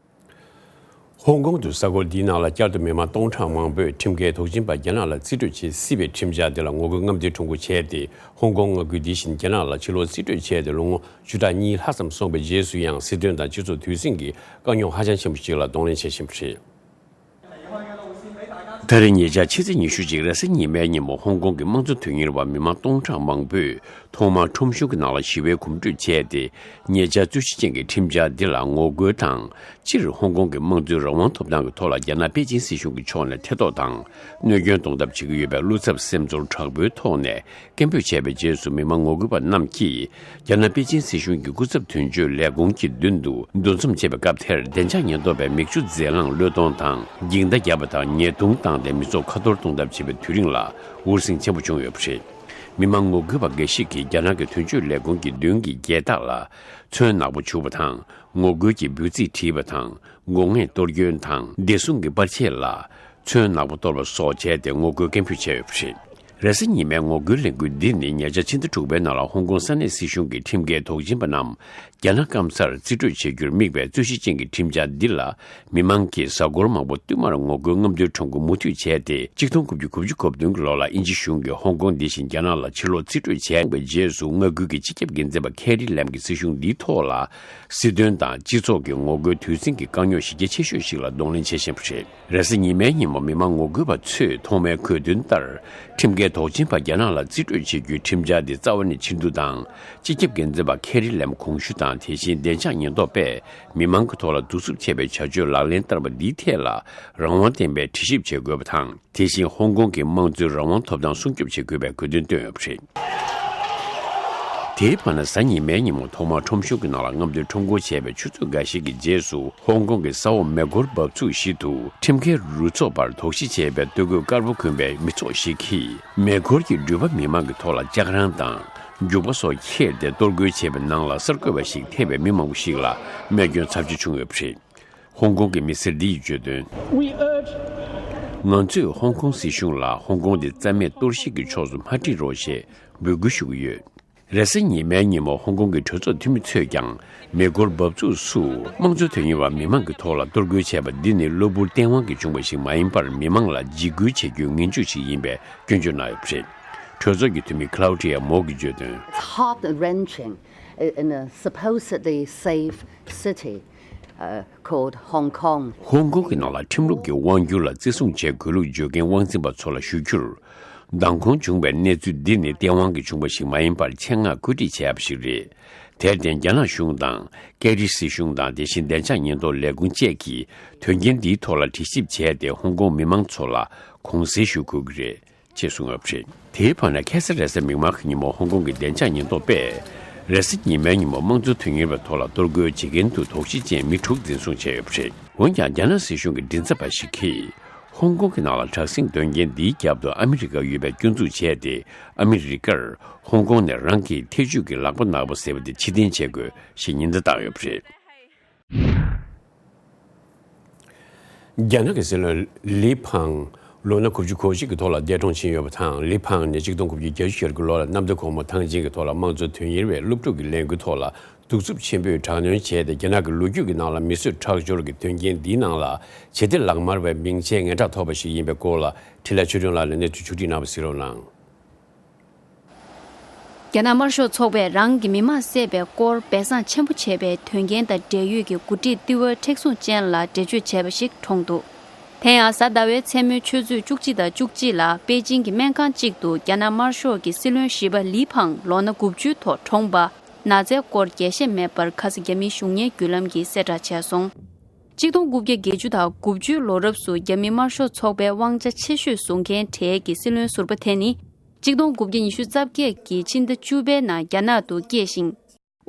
ཧོང་ཀོང་དུ་ས་ཁུལ་འདིའི་ནང་ལ་བསྐྱར་དུ་མི་མང་སྟོང་ཕྲག་མང་པོས་ཁྲིམས་འགལ་དོགས་ཟོན་པ་རྒྱ་ནག་ལ་རྩིས་སྤྲོད་བྱེད་སྲིད་པའི་ཁྲིམས་འཆར་དེ་ལ་ངོ་རྒོལ་རྔམ་སྟོན་ཁྲོམ་སྐོར་བྱས་ཏེ། ཧོང་ཀོང་མངའ་ཁུལ་འདི་བཞིན་རྒྱ་ནག་ལ་ཕྱིར་ལོག་རྩིས་སྤྲོད་བྱས་ཏེ་ལོ་ངོ་བཅུ་ཕྲག་གཉིས་ལྷག་ཙམ་སོང་བའི་རྗེས་སུ་ཡང་། སྲིད་དོན་དང་སྤྱི་ཚོགས་དུས་ཟིང་གི་དཀའ་རྙོག་ཧ་ཅང་ཆེན་པོ་ཞིག་ལ་གདོང་ལེན་བྱེད་བཞིན་པ་རེད། ད་རེས་ཉེ་ཆར་ཕྱི་ཚེས་ཉི་ཤུ་གཅིག་རེས་གཟའ་ཉི་མའི་ཉིན་མོ། ཧོང་ཀོང་གི་དམངས་གཙོ་དོན་གཉེར་བ་མི་མང་སྟོང་ཕྲག་མང་པོས་ཐོག་མར་ཁྲོམ་གཞུང་གི་ནང་ལ་ཞི་བའི་གོམ་བགྲོད་བྱས་ཏེ། ཉེ་ཆར་རྩོད་གཞི་ཅན་གྱི་ཁྲིམས་འཆར་འདི་ལ་ངོ་རྒོལ་དང་། སྤྱིར་ཧོང་ཀོང་གི་དམངས་གཙོའི་རང་དབང་ཐོབ་ཐང་གི་ཐོག་ལ་རྒྱ་ནག་པེ་ཅིན་སྲིད་གཞུང་གི་ཕྱོགས་ནས་ཐེ་གཏོགས་དང་། གནོད་སྐྱོན་གཏོང་ཐབས་བྱེད་ཀྱི་ཡོད་པའི་བློ་འཚབ་སེམས་ཚོར་དྲག་པོའི་ཐོག་ནས་སྐད་འབོད་བྱས་པའི་རྗེས་སུ། མི་མང་ངོ་རྒོལ་པ་རྣམས་ཀྱིས་རྒྱ་ནག་པེ་ཅིན་སྲིད་གཞུང་གི་སྐུ་ཚབ་དོན་གཅོད་ལས་ཁུངས་ཀྱི་མདུན་དུ་འདུ་འཛོམས་བྱས་པའི་སྐབས་དེར། བདེ་འཇགས་ཉེན་རྟོག་པས་མིག་ཆུ་རྫས་རླངས་གློད་གཏོང་དང་འགྱིང་རྟ་བརྒྱབ་པ་དང་། ཉེས་རྡུང་བཏང་སྟེ་མི་ཚོགས་ཁ་འཐོར་གཏོང་ཐབས་བྱས་པའི་དུས་རིང་ལ་འུར་ཟིང་ཆེན་པོ་བྱུང་ཡོད་པ་རེད། མི་མང་ངོ་རྒོལ་པ་འགའ་ཞིག་གིས་རྒྱ་ནག་གི་དོན་གཅོད་ལས་ཁུངས་ཀྱི་མདུན་གྱི་རྒྱལ་ཐང་ལ་ཚོན་ནག་པོ་བྱུགས་པ་དང་། ངོ་རྒོལ་གྱི་འབོད་ཚིག་བྲིས་པ་དང་། མགོ་རྔས་གཏོར་སྐྱོན་དང་། བདེ་སྲུང་གི་པར་ཆས་ལ་ཚོན་ནག་པོ་གཏོར་བ་སོགས་བྱས་ཏེ་ངོ་རྒོལ་སྐད་འབོད་བྱས་ཡོད་པ་རེད། རེས་གཟའ་ཉི་མའི་ངོ་རྒོལ་ལས་འགུལ་འདི་ནི་ཉེ་ཆར་ཕྱི་ཟླ་དྲུག་པའི་ནང་ལ་ཧོང་ཀོང་ས་གནས་སྲིད་གཞུང་གིས་ཁྲིམས་འགལ་དོགས་ཟོན་པ་རྣམས་རྒྱ་ནག་སྐམ་སར་རྩིས་སྤྲོད་བྱེད་རྒྱུར་དམིགས་པའི་རྩོད་གཞི་ཅན་གྱི་ཁྲིམས་འཆར་འདི་ལ། མི་མང་གིས་གཟའ་འཁོར་མང་པོ་བསྟུད་མར་ངོ་རྒོལ་རྔམ་སྟོན་ཁྲོམ་སྐོར་མུ་མཐུད་བྱས་ཏེ། ཆིག་སྟོང་དགུ་བརྒྱ་དགུ་བཅུ་གོ་བདུན་གྱི་ལོ་ལ་དབྱིན་ཇི་གཞུང་གིས་ཧོང་ཀོང་འདི་བཞིན་རྒྱ་ནག་ལ་ཕྱིར་ལོག་རྩིས་སྤྲོད་བྱས་པའི་རྗེས་སུ། མངའ་ཁུལ་གྱི་སྤྱི་ཁྱབ་འགན་འཛིན་པ་ཁེ་རི་ལེམ་གྱིས་སྲིད་གཞུང་འདིའི་ཐོག་ལ་སྲིད་དོན་དང་སྤྱི་ཚོགས་ཀྱི་ངོ་རྒོལ་དུས་ཟིང་གི་དཀའ་རྙོག་གཞི་རྒྱ་ཆེ་ཤོས་ཤིག་ལ་གདོང་ལེན་བྱེད་བཞིན་པ་རེད། རེས་གཟའ་ཉི་མའི་ཉིན་མོ་མི་མང་ངོ་རྒོལ་པ་ཚོས་ཐོག་མའི་དགོས་འདུན་ལྟར། ཁྲིམས་འགལ་དོགས་ཟོན་པ་རྒྱ་ནག་ལ་རྩིས་སྤྲོད་བྱེད་རྒྱུའི་ཁྲིམས་འཆར་འདི་རྩ་བ་ནས་ཕྱིར་བསྡུ་དང་། སྤྱི་ཁྱབ་འགན་འཛིན་པ་ཁེ་རི་ལེམ་དགོངས་ཞུ་དང་། དེ་བཞིན་བདེ་འཇགས་ཉེན་རྟོག་པས་མི་མང་གི་ཐོག་ལ་གདུག་རྩུབ་ཆེ་བའི་བྱ་སྤྱོད་ལག་ལེན་བསྟར་བ་འདིའི་ཐད་ལ། རང་དབང་ལྡན་པའི་དྲི་ཞིབ་བྱེད་དགོས་པ་དང་། དེ་བཞིན་ཧོང་ཀོང་གི་དམངས་གཙོའི་རང་དབང་ཐོབ་ཐང་སྲུང་སྐྱོབ་བྱེད་དགོས་པའི་དགོས་འདུན་བཏོན་ཡོད་པ་རེད། དེའི་བར་ན། གཟའ་ཉི་མའི་ཉིན་མོ་ཐོག་མར་ཁྲོམ་གཞུང་གི་ནང་ལ་རྔམ་སྟོན་ཁྲོམ་སྐོར་བྱས་པའི་ཆུ་ཚོད་འགའ་ཞིག་གི་རྗེས་སུ། ཧོང་ཀོང་གི་ས་འོག་མེ་འཁོར་འབབ་ཚུགས་ཞིག་ཏུ་ཁྲིམས་འགལ་རུ་ཚོགས་པར་དོགས་གཞི་བྱས་པའི་སྟོད་གོས་དཀར་པོ་གོན་པའི་མི་ཚོགས་ཤིག་གིས་མེ་འཁོར་གྱི་འགྲུལ་པ་མི་མང་གི་ཐོག་ལ་ལྕགས་རང་དང་རྒྱུག་པ་སོགས་ཁྱེར་ཏེ། གཏོར་རྒོལ་བྱས་པའི་ནང་ལ་གསར་འགོད་པ་ཞིག་ཐེ་བའི་མི་མང་པོ་ཞིག་ལ་རྨས་སྐྱོན་ཚབས་ཆེ་བྱུང་ཡོད་པ་རེད། ཧོང་ཀོང་གི་མི་སེར་འདི་ཡིས་བརྗོད་དོན། We urge ང་ཚོས་ཧོང་ཀོང་སྲིད་གཞུང་ལ་ཧོང་ཀོང་འདི་རྩ་མེད་གཏོར་བཤིག་གི་ཕྱོགས་སུ་མ་ཁྲིད་རོགས་ཞེས་འབོད་སྐུལ་ཞུ་གི་ཡོད། རེས་གཟའ་ཉི་མའི་ཉིན་མོ་ཧོང་ཀོང་གི་གྲོས་ཚོགས་འཐུས་མི་ཚོས་ཀྱང་མེ་འཁོར་འབབ་ཚུགས་སུ་དམངས་གཙོ་དོན་གཉེར་བ་མི་མང་གི་ཐོག་ལ་གཏོར་རྒོལ་བྱས་པ་འདི་ནི་གློ་བུར་སྟེས་དབང་གིས་བྱུང་བ་ཞིག་མ་ཡིན་པར། མི་མང་ལ་འཇིགས་སྐུལ་བྱེད་རྒྱུའི་ངན་ཇུས་ཤིག་ཡིན་པའི་སྐྱོན་བརྗོད་གནང་ཡོད་པ་རེད། གྲོས་ཚོགས་ཀྱི་འཐུས་མི་Claudia Mo གིས་བརྗོད་དོན། It's heart-wrenching in a supposedly safe city, uh, called Hong Kong. ཧོང་ཀོང་གི་ནང་ལ་ཁྲིམས་ལུགས་ཀྱི་དབང་སྒྱུར་ལ་བརྩི་སྲུང་བྱེད་དགོས་ལུགས་བརྗོད་མཁན་དབང་འཛིན་པ་ཚོ་ལ་ཞུ་རྒྱུར། མདང་དགོང་བྱུང་བའི་གནས་ཚུལ་འདི་ནི་སྟེས་དབང་གིས་བྱུང་བ་ཞིག་མ་ཡིན་པར། ཆེད་མངགས་བཀོད་སྒྲིག་བྱས་པ་ཞིག་རེད། དེར་བརྟེན། རྒྱ་ནག་གཞུང་དང་། ཀེ་རི་སྲིད་གཞུང་དང་། དེ་བཞིན་བདེ་འཇགས་ཉེན་རྟོག་ལས་ཁུངས་བཅས་ཀྱིས་དོན་རྐྱེན་འདིའི་ཐོག་ལ་དྲི་ཞིབ་བྱས་ཏེ། ཧོང་ཀོང་མི་མང་ཚོ་ལ་དགོངས་སེལ་ཞུ་དགོས་ཀྱི་རེད། ཅེས་གསུངས་ཡོད་པ་རེད། དེའི་བར་ན། ཁ་སང་རེས་གཟའ་མིག་དམར་གྱི་ཉིན་མོ་ཧོང་ཀོང་གི་བདེ་འཇགས་ཉེན་རྟོག་པས་རེས་གཟའ་ཉི་མའི་ཉིན་མོ་དམངས་གཙོ་དོན་གཉེར་བའི་ཐོག་ལ་གཏོར་རྒོལ་བྱེད་མཁན་དུ་དོགས་གཞི་ཅན་མི་དྲུག་འཛིན་བཟུང་བྱས་ཡོད་པ་རེད། འོན་ཀྱང་། རྒྱ་ནག་སྲིད་གཞུང་གི་མགྲིན་ཚབ་པ་ཞིག་གིས། ཧོང་ཀོང་གི་ནང་ལ་དྲག་ཟིང་དོན་རྐྱེན་འདིའི་རྒྱབ་ཏུ་ཨ་མི་རི་ཀ་ཡོད་པའི་སྐྱོན་འཛུགས་བྱས་ཏེ། ཨ་མི་རི་ཀར་ཧོང་ཀོང་ནས་རང་གི་ཐེ་ཇུས་ཀྱི་ལག་པ་ནག་པོ་ཟེར་བ་དེ་ཕྱིར་འཐེན་བྱེད་དགོས་ཞེས་ཉེན་བརྡ་བཏང་ཡོད་པ་རེད། རྒྱ་ནག་གི་སྲིད་བློན་ལི་ཕང་ལོ་ན་དགུ་བཅུ་གོ་གཅིག་གི་ཐོག་ལ་འདས་གྲོངས་ཕྱིན་ཡོད་པ་དང་། ལི་ཕང་ནི་ཆིག་སྟོང་དགུ་བརྒྱ་བརྒྱད་ཅུ་ཞེ་དགུ་ལོ་ལ་གནམ་བདེ་གོང་མ་ཐང་ཆེན་གྱི་ཐོག་ལ་དམངས་གཙོ་དོན་གཉེར་བའི་སློབ་ཕྲུག་གི་ལས་འགུལ་ཐོག་ལ་གདུག་རྩུབ་ཆེན་པོས་དྲག་གནོན་བྱས་ཏེ། རྒྱ་ནག་གི་ལོ་རྒྱུས་ཀྱི་ནང་ལ་མི་གསོད་ཁྲག་སྦྱོར་གྱི་དོན་རྐྱེན་འདིའི་ནང་ལ་ཇེ་བདེ་ལག་དམར་བའི་མིང་ཆད་ངན་གྲགས་ཐོབ་པ་ཞིག་ཡིན་པའི་སྐོར་ལ། འཕྲིན་ལས་ཆོས་སྒྲོན་ལགས་ནས་གནས་ཚུལ་ཕྱོགས་བསྒྲིགས་གནང་བ་གཟིགས་རོགས་གནང་། རྒྱ་ནག་དམར་ཤོག་ཚོགས་པས་རང་གི་མི་མང་བསད་པའི་སྐོར་སྦས་གསང་ཆེན་པོ་བྱས་པའི་དོན་རྐྱེན་དང་འབྲེལ་ཡོད་ཀྱི་འགོ་ཁྲིད་ཏི་ཝེར་མཁྲེགས་བཟུང་ཅན་ལ་འགྲེལ་བརྗོད་བྱས་པ་ཞིག་གྲོངས་འདུག་དེ་ཡང་གཟའ་ཟླ་བའི་མཚན་མོའི་ཆུ་ཚོད་བཅུ་གཅིག་དང་བཅུ་གཅིག་ལ་པེ་ཅིང་གི་སྨན་ཁང་གཅིག་ཏུ་རྒྱ་ནག་དམར་ཤོག་གི་སྲིད་བློན་བཞི་པ་ལི་ཕང་ལོ་ན་དགུ་བཅུའི་ཐོག་གྲོངས་པ། ན་ཚའི་སྐོར་རྒྱས་བཤད་མེད་པར་ཁ་ས་རྒྱ་མིའི་གཞུང་གཉེར་བརྒྱུད་ལམ་གྱིས་གསལ་བསྒྲགས་བྱས་སོང་། གཅིག་སྟོང་དགུ་བརྒྱ་བརྒྱད་ཅུ་དང་དགུ་བཅུའི་ལོ་རབས་སུ་རྒྱ་མི་དམར་ཤོག་ཚོགས་པའི་དབང་ཆ་ཆེ་ཤོས་བཟུང་མཁན་གྲས་ཀྱི་སྲིད་བློན་ཟུར་པ་དེ་ནི། གཅིག་སྟོང་དགུ་བརྒྱ་ཉི་ཤུ་རྩ་བརྒྱད་ཀྱི་ཕྱི་ཟླ་བཅུ་པའི་ནང་རྒྱ་ནག་ཏུ་སྐྱེས་ཤིང་།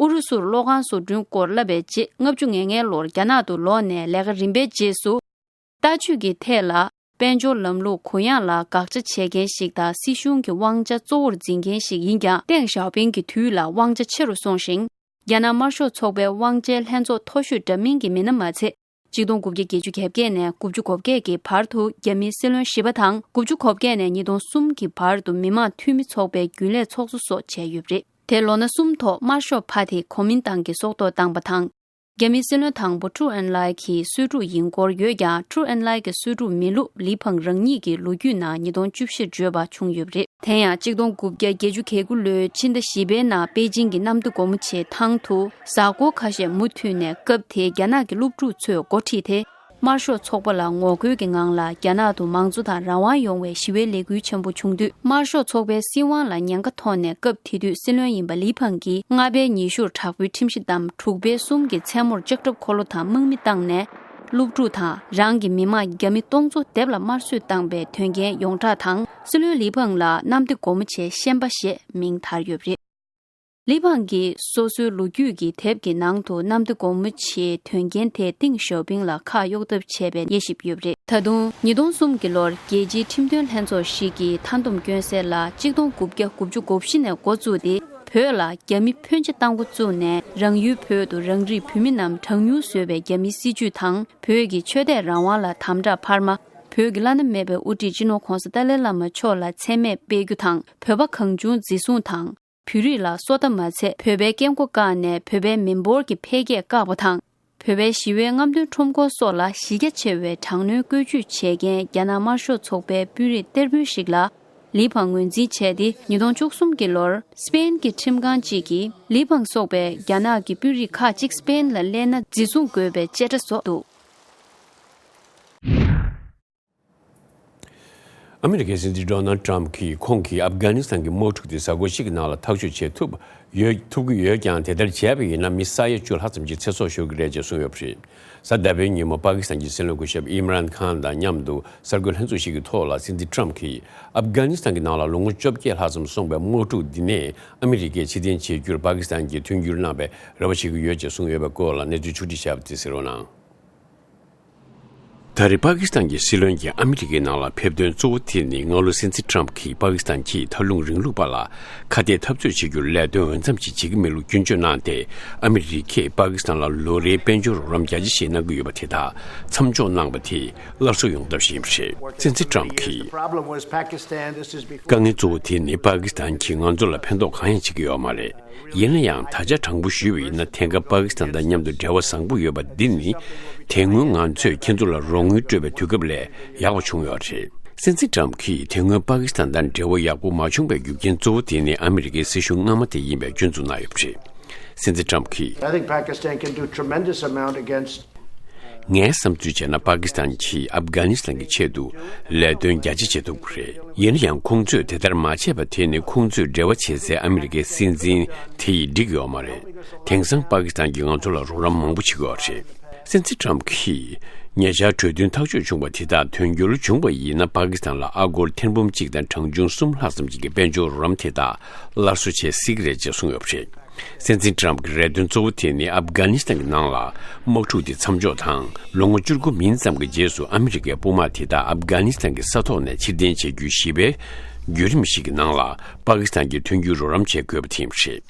ཨུ་རུ་སུར་བློ་ཁང་བཟོ་སྐྲུན་སྐོར་བསླབས་པའི་རྗེས་ལྔ་བཅུ་ང་ལྔའི་ལོར་རྒྱ་ནག་ཏུ་ལོག་ནས་ལས་ཀ་རིམ་པའི་རྗེས་སུ། ལྟ་སྤྱོད་ཀྱི་ཐད་ལ་དཔལ་འབྱོར་ལམ་ལུགས་གུ་ཡངས་ལ་དགག་བྱ་བྱེད་མཁན་ཞིག་དང་སྲིད་གཞུང་གི་དབང་ཆ་གཙོ་བོར་འཛིན་མཁན་ཞིག་ཡིན་ཀྱང་ཏེང་ཞའོ་ཕིང་གི་དུས་ལ་དབང་ཆ་ཆེ་རུ་སོང་ཞིང་། རྒྱ་ནག་དམར་ཤོག་ཚོགས་པའི་དབང་ཆའི་ལྷན་ཚོགས་མཐོ་ཤོས་འདྲ་མིན་གྱི་མི་སྣ་མ་ཚད། གཅིག་སྟོང་དགུ་བརྒྱ་བརྒྱད་ཅུ་གྱ་བརྒྱད་ནས་དགུ་བཅུ་གོ་བརྒྱད་ཀྱི་བར་དུ་རྒྱ་མིའི་སྲིད་བློན་བཞི་པ་དང་དགུ་བཅུ་གོ་བརྒྱད་ནས་ཉིས་སྟོང་གསུམ་གྱི་བར་དུ་མི་དམངས་འཐུས་མི་ཚོགས་པའི་རྒྱུན་ལས་ཚོགས་གཙོ་སོགས་བྱས་ཡོད་པ་རེད། དེ་ལོ་ན་གསུམ་ཐོག་དམར་ཤོག་པར་ཏི་གོ་མིན་ཏང་གི་སྲོག་ཐོག་བཏང་པ་དང་། རྒྱ་མིའི་སྲིད་བློན་དང་པོ་ཀྲུའུ་ཨེན་ལའེ་གི་གསོས་ཕྲུག་ཡིན་སྐོར་ཡོད་ཀྱང་ཀྲུའུ་ཨེན་ལའེ་གི་གསོས་ཕྲུག་མི་ལུག་ལི་ཕང་རང་ཉིད་ཀྱི་ལོ་རྒྱུས་ནང་ཉིས་སྟོང་བཅུ་བཞིར་བརྗོད་པ་བྱུང་ཡོད་པ་རེད། དེ་ཡང་གཅིག་སྟོང་དགུ་བརྒྱ་བརྒྱད་ཅུ་གྱ་དགུ་ལོའི་ཕྱི་ཟླ་བཞི་པའི་ནང་པེ་ཅིང་གི་གནམ་བདེ་སྒོ་མོ་ཆེའི་ཐང་དུ་གཟའ་འཁོར་ཁ་ཤས་མུ་མཐུད་ནས་སྐབས་དེའི་རྒྱ་ནག་གི་སློབ་ཕྲུག་ཚོས་འགོ་ཁྲིད་དེ། དམར་ཤོག་ཚོགས་པ་ལ་ངོ་རྒོལ་གྱི་ངང་ལ་རྒྱ་ནག་ཏུ་མང་གཙོ་དང་རང་དབང་ཡོང་བའི་ཞི་བའི་ལས་འགུལ་ཆེན་པོ་བྱུང་དུས། དམར་ཤོག་ཚོགས་པའི་སྲིད་དབང་ལ་ཉེན་ཁ་ཐོག་ནས་སྐབས་དེ་དུས་སྲིད་བློན་ཡིན་པ་ལི་ཕང་གིས་ལྔ་པའི་ཉི་ཤུར་དྲག་པོའི་ཁྲིམས་གཞི་བསྡམས། དྲུག་པའི་གསུམ་གྱི་མཚན་མོར་ལྕགས་ཁྲབ་འཁོར་ལོ་དང་དམག་མི་བཏང་ནས། སློབ་ཕྲུག་དང་རང་གི་མི་མང་རྒྱ་མི་སྟོང་ཚོ་སྡེབ་ལ་དམར་གསོད་བཏང་པའི་དོན་རྐྱེན་ཡོངས་གྲགས་དང་། སྲིད་བློན་ལི་ཕང་ལ་གནམ་བདེ་སྒོ་མོ་ཆེའི་ཤན་པ་ཞེས་མིང་དར་ཡོད་པ་རེད། ལི་ཕང་གིས་སོ་སོའི་ལོ་རྒྱུས་ཀྱི་དེབ་ཀྱི་ནང་དུ་གནམ་བདེ་སྒོ་མོ་ཆེའི་དོན་རྐྱེན་དེས་ཏེང་ཞའོ་ཕིང་ལ་ཁག་གཡོགས་ཐབས་བྱས་པའི་དབྱེ་ཞིབ་ཡོད་པ་རེད། ད་དུང་ཉིས་སྟོང་གསུམ་གྱི་ལོར་རྒྱལ་སྤྱིའི་ཁྲིམས་དོན་ལྷན་ཚོགས་ཤིག་གིས་མཐའ་སྡོམ་སྐྱོན་སེལ་ལ་གཅིག་སྟོང་དགུ་བརྒྱ་དགུ་བཅུ་གོ་བཞི་ནས་འགོ་བཙུགས་ཏེ། བོད་ལ་རྒྱ་མི་ཕོན་ཆེ་གཏང་འགོ་བཙུགས་ནས། རང་ཡུལ་བོད་དུ་རང་རིགས་བོད་མི་རྣམས་གྲངས་ཉུང་བཟོས་པའི་རྒྱ་མིའི་སྲིད་བྱུས་དང་། བོད་ཀྱི་ཆོས་དད་རང་དབང་ལ་དམ་དྲག་འཕར་མ། བོད་ཀྱི་བླ་ན་མེད་པའི་དབུ་ཁྲིད་སྤྱི་ནོར་༧གོང་ས་ཏཱ་ལའི་བླ་མ་མཆོག་ལ་མཚན་སྨད་སྤེལ་རྒྱུ་དང་། བོད་པ་གང་བྱུང་འཛིན་བཟུང་དང་། བོད་རིགས་ལ་སོ་ལྟ་མ་ཚད་བོད་པའི་སྐད་མགོ་བཀག་ནས་བོད་པའི་མི་འབོར་གྱི་འཕེལ་རྒྱས་བཀག་པ་དང་། བོད་པའི་ཞི་བའི་རྔམ་སྟོན་ཁྲོམ་སྐོར་སོགས་ལ་གཞི་རྒྱ་ཆེ་བའི་དྲག་གནོན་བཀོལ་སྤྱོད་བྱས་མཁན་རྒྱ་ནག་དམར་ཤོག་ཚོགས་པའི་དཔོན་རིགས་གཏེར་དཔོན་ཞིག་ལ་ལི་ཕང་ངོས་འཛིན་བྱས་ཏེ། ཉིས་སྟོང་བཅུ་གསུམ་གྱི་ལོར་སི་པེན་གྱི་ཁྲིམས་ཁང་གཅིག་གིས་ལི་ཕང་སོགས་པའི་རྒྱ་ནག་གི་དཔོན་རིགས་ཁག་ཅིག་སི་པེན་ལ་སླེབས་ན་འཛིན་བཟུང་དགོས་པའི་བཅད་ཁྲ་བཟོ་འདུག་ཨ་མི་རི་ཀའི་སྲིད་འཛིན་ཌོ་ནལ་ཊམ་གྱིས་ཁོང་གིས་ཨབ་གྷ་ནི་སི་ཐན་གྱི་དམག་འཁྲུག་དེ་གཟའ་འཁོར་གཅིག་གི་ནང་ལ་ཐག་གཅོད་བྱེད་ཐུབ་ཡོད་ཐུབ་ཀྱི་ཡོད་ཀྱང་། དེ་ལྟར་བྱས་པ་ཡིན་ན་མི་ས་ཡ་བཅུ་ལྷག་ཙམ་གྱིས་ཚེ་སྲོག་ཤོར་གྱི་རེད་ཅེས་གསུངས་ཡོད་པ་རེད། གཟའ་ཟླ་བའི་ཉིན་མོ་པ་ཀི་སི་ཐན་གྱི་སྲིད་བློན་སྐུ་ཞབས་ཨིམ་རཱན་ཁཱན་དང་མཉམ་དུ་གསར་འགོད་ལྷན་ཚོགས་ཤིག་གི་ཐོག་ལ་སྲིད་འཛིན་ཊམ་གྱིས་ཨབ་གྷ་ནི་སི་ཐན་གྱི་ནང་ལ་ལོ་ངོ་བཅོ་བརྒྱད་ལྷག་ཙམ་སོང་བའི་དམག་འཁྲུག་འདི་ནས་ཨ་མི་རི་ཀས་ཕྱིར་འཐེན་བྱེད་རྒྱུར་པ་ཀི་སི་ཐན་གྱིས་མཐུན་འགྱུར་གནང་བའི་རེ་བ་བྱེད་ཀྱི་ཡོད་ཅེས་གསུངས་ཡོད་པའི་སྐོར་ལ་གནས་ཚུལ་ཕྱོགས་སྒྲིག་བྱས་པ་དེ་གསན་རོགས་གནང་། ད་རེས་པ་ཀི་སི་ཐན་གྱི་སྲིད་བློན་གྱིས་ཨ་མི་རི་ཀའི་ནང་ལ་ཕེབས་དོན་གཙོ་བོ་དེ་ནི་སྔ་ལོ་སྲིད་འཛིན་ཊམ་གྱིས་པ་ཀི་སི་ཐན་གྱི་མཐའ་ལྷུང་རིང་ལུགས་པ་ལ་ཁ་གཏད་འཐབ་རྩོད་བྱེད་རྒྱུར་ལས་དོན་འོས་འཚམ་ཞིག་བྱེད་ཀྱི་མེད་ལུགས་སྐྱོན་བརྗོད་གནང་སྟེ། ཨ་མི་རི་ཀས་པ་ཀི་སི་ཐན་ལ་ལོ་རེའི་དཔལ་འབྱོར་རོགས་རམ་རྒྱ་ཆེ་ཞིག་གནང་གི་ཡོད་པ་དེ་དག་མཚམས་འཇོག་གནང་བ་དེས་སླར་གསོ་ཡོང་ཐབས་ཤིག་ཡིན་པ་རེད། སྲིད་འཛིན་ཊམ་གྱིས། དཀའ་ངལ་གཙོ་བོ་དེ་ནི་པ་ཀི་སི་ཐན་གྱིས་ང་ཚོ་ལ་ཕན་ཐོགས་གང་ཡང་བྱེད་ཀྱི་ཡོད་མ་རེད། ཡིན་ན་ཡང་། ད་ཆ་དྲང་པོ་ཞུས་པ་ཡིན་ན། དེང་སྐབས་པ་ཀི་སི་ཐན་དང་མཉམ་དུ་འབྲེལ་བ་བཟང་པོ་ཡོད་པ་འདི་ནི། དེ་སྔོན་ང་ཚོས་ཁྱེད་ཚོ་ལ་རོགས་དངུལ་སྤྲོད་པའི་དུས་སྐབས་ལས་ཡག་པ་བྱུང་ཡོད་རེད། སྲིད་འཛིན་ཊམ་གྱིས་དེ་སྔོན་པ་ཀི་སི་ཐན་དང་འབྲེལ་བ་ཡག་པོ་མ་བྱུང་བའི་རྒྱུ་རྐྱེན་གཙོ་བོ་དེ་ནི་ཨ་མི་རི་ཀའི་སྲིད་གཞུང་སྔ་མ་དེ་ཡིན་པའི་སྐྱོན་འཛུགས་གནང་ཡོད་པ་རེད། སྲིད་འཛིན་ཊམ་གྱིས། I think Pakistan can do tremendous amount against ངའི་བསམ་ཚུལ་བྱས་ན། པ་ཀི་སི་ཐན་གྱིས་ཨབ་གྷ་ནི་སི་ཐན་གྱི་ཆེད་དུ་ལས་དོན་རྒྱ་ཆེ་བྱེད་ཐུབ་ཀྱི་རེད། ཡིན་ན་ཡང་། ཁོང་ཚོས་དེ་ལྟར་མ་བྱས་པ་དེ་ནི། ཁོང་ཚོས་འབྲེལ་བ་བྱེད་སའི་ཨ་མི་རི་ཀའི་སྲིད་འཛིན་དེ་ཡིས་འགྲིག་ཡོད་མ་རེད། དེང་སང་པ་ཀི་སི་ཐན་གྱིས་ང་ཚོ་ལ་རོགས་རམ་མང་པོ་བྱེད་ཀྱི་ཡོད་རེད། སྲིད་འཛིན་ཊམ་གྱིས། ཉེ་ཆར་གྲོས་མཐུན་ཐག་གཅོད་བྱུང་བ་དེ་དག་དོན་འཁྱོལ་བྱུང་བ་ཡིན་ན། པ་ཀི་སི་ཐན་ལ་ཨ་སྒོར་ཐེར་འབུམ་གཅིག་དང་གྲངས་ཆུང་གསུམ་ལྷག་ཙམ་ཞིག་གི་དཔལ་འབྱོར་རོགས་རམ་དེ་དག་སླར་གསོ་བྱེད་སྲིད་ཀྱི་རེད་ཅེས་གསུངས་ཡོད་པ་རེད། སྲིད་འཛིན་ཊམ་གྱི་རེ་འདུན་གཙོ་བོ་དེ་ནི་ཨབ་གྷ་ནི་སི་ཐན་གྱི་ནང་ལ་དམག་འཁྲུག་དེ་མཚམས་འཇོག་དང་། ལོ་ངོ་བཅུ་དགུ་མིན་ཙམ་གྱི་རྗེས་སུ་ཨ་མི་རི་ཀའི་དཔུང་དམག་དེ་དག་ཨབ་གྷ་ནི་སི་ཐན་གྱི་ས་ཐོག་ནས་ཕྱིར་འཐེན་བྱེད་རྒྱུའི་ཞི་བའི་བརྒྱུད་རིམ་ཞིག་གི་ནང་ལ་པ་ཀི་སི་ཐན་གྱིས་མཐུན་འགྱུར་རོགས་རམ་བྱེད་དགོས་པ་དེ་ཡིན་པ་རེད།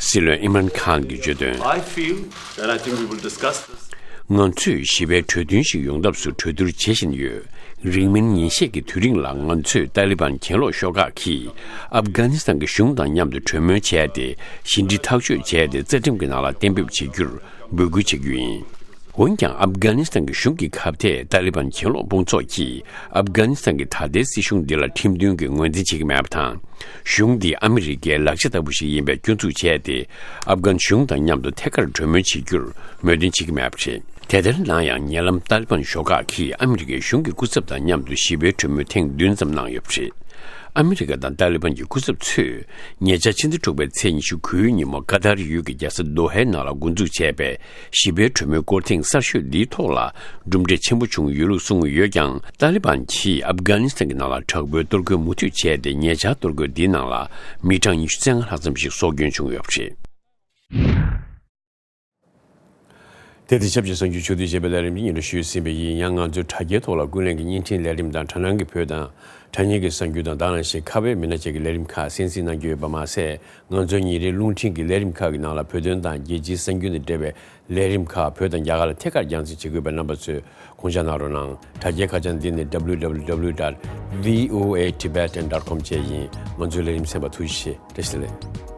སྲིད་བློན་ཨིམ་རཱན་ཁཱན་གྱིས་བརྗོད་དོན། I feel that I think we will discuss this. ང་ཚོས་ཞི་བའི་གྲོས་མཐུན་ཞིག་ཡོང་ཐབས་སུ་གྲོས་བསྡུར་བྱེད་བཞིན་ཡོད། རིང་མིན་ཉིན་ཤས་ཀྱི་དུས་རིང་ལ་ང་ཚོས་ཏཱ་ལི་བན་གྱེན་ལོག་ཤོག་ཁག་གིས་ཨབ་གྷ་ནི་སི་ཐན་གྱི་གཞུང་དང་མཉམ་དུ་གྲོས་མོལ་བྱས་ཏེ། ཞི་འགྲིག་ཐག་གཅོད་བྱས་ཏེ། རྩ་ཁྲིམས་ཀྱི་ནང་ལ་གཏན་འབེབས་བྱེད་རྒྱུར་འབོད་སྐུལ་བྱེད་རྒྱུ་ཡིན། འོན་ཀྱང་ཨབ་གྷ་ནི་སི་ཐན་གྱི་གཞུང་གི་ཁ་གཏད་ཏཱ་ལི་བན་གྱེན་ལོག་དཔུང་ཚོགས་ཀྱིས་ཨབ་གྷ་ནི་སི་ཐན་གྱི་ད་ལྟའི་སྲིད་གཞུང་འདི་ལ་ཁྲིམས་མཐུན་གྱི་ངོས་འཛིན་བྱེད་ཀྱི་མེད་པ་དང་། གཞུང་འདི་ཨ་མི་རི་ཀའི་ལག་ཆ་ལྟ་བུ་ཞིག་ཡིན་པའི་སྐྱོན་འཛུགས་བྱས་ཏེ། ཨབ་གྷན་གཞུང་དང་མཉམ་དུ་ཐད་ཀར་གྲོས་མོལ་བྱེད་རྒྱུར་མོས་མཐུན་བྱེད་ཀྱི་མེད་པ་རེད། དེ་ལྟར་ན་ཡང་ཉེ་ལམ་ཏཱ་ལི་བན་ཤོག་ཁག་གིས་ཨ་མི་རི་ཀའི་གཞུང་གི་སྐུ་ཚབ་དང་མཉམ་དུ་ཞི་བའི་གྲོས་མོལ་ཐེངས་བདུན་ཙམ་གནང་ཡོད་པ་རེད། ཨ་མི་རི་ཀ་དང་ཏཱ་ལི་བན་གྱི་སྐུ་ཚབ་ཚོས་ཉེ་ཆར་ཕྱི་ཟླ་དྲུག་པའི་ཚེས་ཉི་ཤུ་དགུའི་ཉིན་མོ་ཀ་ཏར་ཡུལ་གྱི་རྒྱལ་ས་དོ་ཧའི་ནང་ལ་འགོ་འཛུགས་བྱས་པའི་ཞི་བའི་གྲོས་མོལ་སྐོར་ཐེངས་གསར་ཤོས་འདིའི་ཐོག་ལ་གྲུབ་འབྲས་ཆེན་པོ་བྱུང་ཡོད་ལུགས་གསུངས་ཡོད་ཀྱང་། ཏཱ་ལི་བན་གྱིས་ཨབ་གྷ་ནི་སི་ཐན་གྱི་ནང་ལ་དྲག་པོའི་གཏོར་རྒོལ་མུ་མཐུད་བྱས་ཏེ། ཉེ་ཆར་གཏོར་རྒོལ་འདིའི་ནང་ལ་མི་གྲངས་ཉི་ཤུ་རྩ་ལྔ་ལྷག་ཙམ་ཞིག་སྲོག་སྐྱོན་བྱུང་ཡོད་པ་རེད། དེ་དང་ཆབས་ཅིག་གསར་འགྱུར་ཕྱོགས་བསྡུས་བྱས་པའི་ལས་རིམ་འདི་སྙན་སྒྲོན་ཞུས་ཟིན་པ་ཡིན། ཡང་ང་ཚོའི་དྲ་རྒྱའི་ཐོག་ལ་ཀུན་གླེང་གི་བརྙན་འཕྲིན་ལས་རིམ་དང་དྲ་སྣང་གི་བོད་དང་དྲ་བརྙན་གྱི་གསར་འགྱུར་དང་། དེ་ནང་བཞིན་ཁ་བའི་མི་སྣ་བཅས་ཀྱི་ལས་རིམ་ཁག་གསན་གཟིགས་གནང་རྒྱུ་ཡོད་པ་མ་ཟད། ང་ཚོའི་ཉིན་རེའི་རླུང་འཕྲིན་གྱི་ལས་རིམ་ཁག་གི་ནང་ལ་བོད་དོན་དང་རྒྱལ་སྤྱིའི་གསར་འགྱུར་དང་འབྲེལ་བའི་ལས་རིམ་ཁག་བོད་དང་རྒྱ་གར་ལ་ཐད་ཀར་རྒྱང་སྲིང་བྱེད་དགོས་པས་རྣམ་པ་ཚོས་དགོངས་འཇགས་གནང་རོགས་གནང་། དྲ་རྒྱའི་ཁ་བྱང་འདི་ནི་www dot voatibetan dot com བཅས་ཡིན། ང་ཚོའི་ལས་རིམ་གསན་པར་ཐུགས་རྗེ་ཆེ། བཀྲ་ཤིས་བདེ་ལེགས།